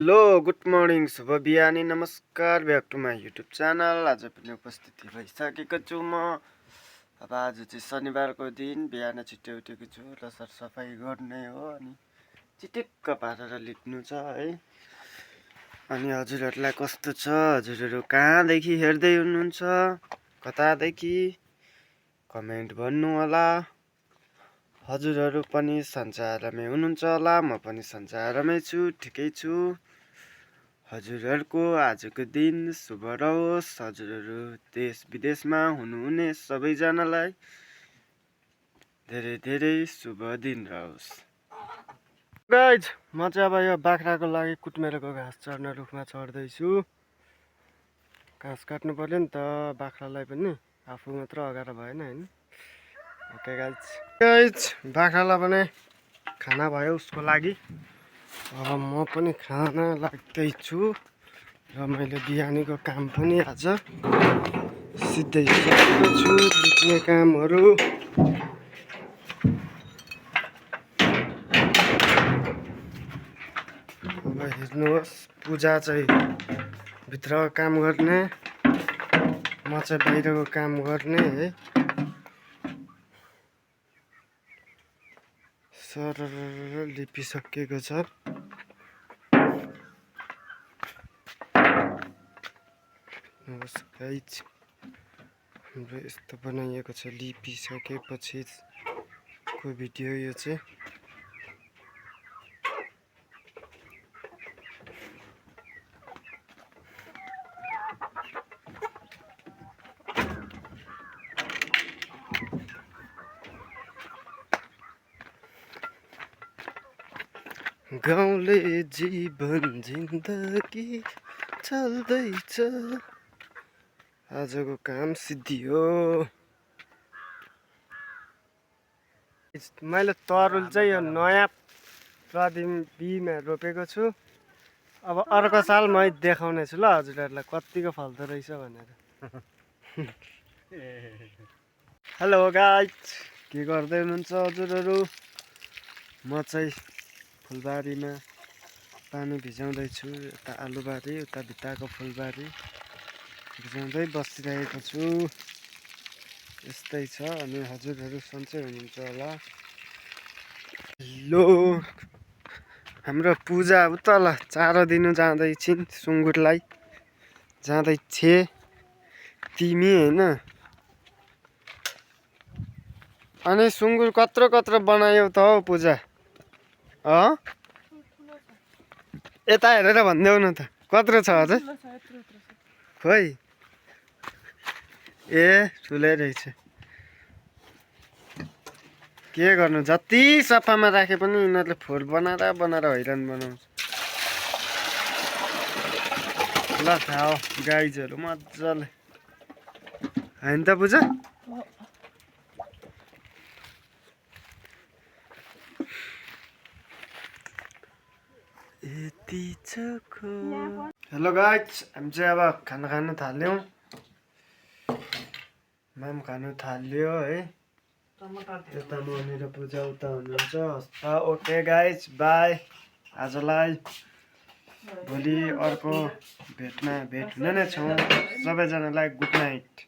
Hello good morning शुभ बिहानी नमस्कार back to my YouTube channel. आज पनि उपस्थिति भइसकेको छु म। अब आज चाहिँ शनिबारको दिन बिहान छिट्टै उठेको छु र सरसफाइ गर्ने हो अनि चिटिक्क पारेर लिप्नु छ है। अनि हजुरहरूलाई कस्तो छ, हजुरहरू कहाँदेखि हेर्दै हुनुहुन्छ, कतादेखि कमेन्ट भन्नु होला। हजुरहरू पनि सन्चै आरामै हुनुहुन्छ होला, म पनि सन्चै आरामै छु, ठिकै छु। हजुरहरूको आजको दिन शुभ रहोस्। हजुरहरू देश विदेशमा हुनुहुने सबैजनालाई धेरै धेरै शुभ दिन रहोस्। गाइज म चाहिँ अब यो बाख्राको लागि कुटमेरोको घाँस चढ्न रुखमा चढ्दैछु। घाँस काट्नु पर्यो नि त बाख्रालाई पनि, आफू मात्र अगाएर भएन होइन। ओके गाइज बाख्रालाई पनि खाना भयो उसको लागि। अब म पनि खाना लाग्दैछु र मैले बिहानीको काम पनि आज सिधै सकेको छु। लिप्ने कामहरू अब हेर्नुहोस्, पूजा चाहिँ भित्र काम गर्ने, म चाहिँ बाहिरको काम गर्ने है। सरर लिपिसकेको छ। गाइज हाम्रो यस्तो बनाइएको छ लिपिसकेपछि को भिडियो यो चाहिँ। गाउँले जीवन जिन्दगी चल्दैछ। आजको काम सिद्धियो। मैले तरुल चाहिँ यो नयाँ प्रतिबिम्बमा रोपेको छु। अब अर्को साल म देखाउने छु ल हजुरहरूलाई कतिको फल्दो रहेछ भनेर। हेलो गाइज, के गर्दै हुनुहुन्छ हजुरहरू? म चाहिँ फुलबारीमा पानी भिजाउँदैछु। यता आलुबारी, उता भित्ताको फुलबारी भिजाउँदै बसिरहेको छु। यस्तै छ। अनि हजुरहरू सन्चै हुनुहुन्छ होला। लो हाम्रो पूजा उतल चारो दिनु जाँदैछिन् सुँगुरलाई। जाँदैछ तिमी होइन। अनि सुँगुर कत्रो कत्रो बनायौ त हौ पूजा? यता हेरेर भनिदेऊ न त कत्रो छ अझै? खोइ ए ठुलै रहेछ। के गर्नु, जति सफामा राखे पनि यिनीहरूले फोहोर बनाएर हैरान बनाउँछ। ल खाओ गाइजहरू मजाले होइन त पूजा? हेलो गाइज, हामी चाहिँ अब खाना खानु थाल्यौँ। माम खानु थाल्यो है। यता मम्मी र पूजा उता हुनुहुन्छ। ओके गाइज बाई आजलाई। भोलि अर्को भेटमा भेट हुने नै छौँ। सबैजनालाई गुड नाइट।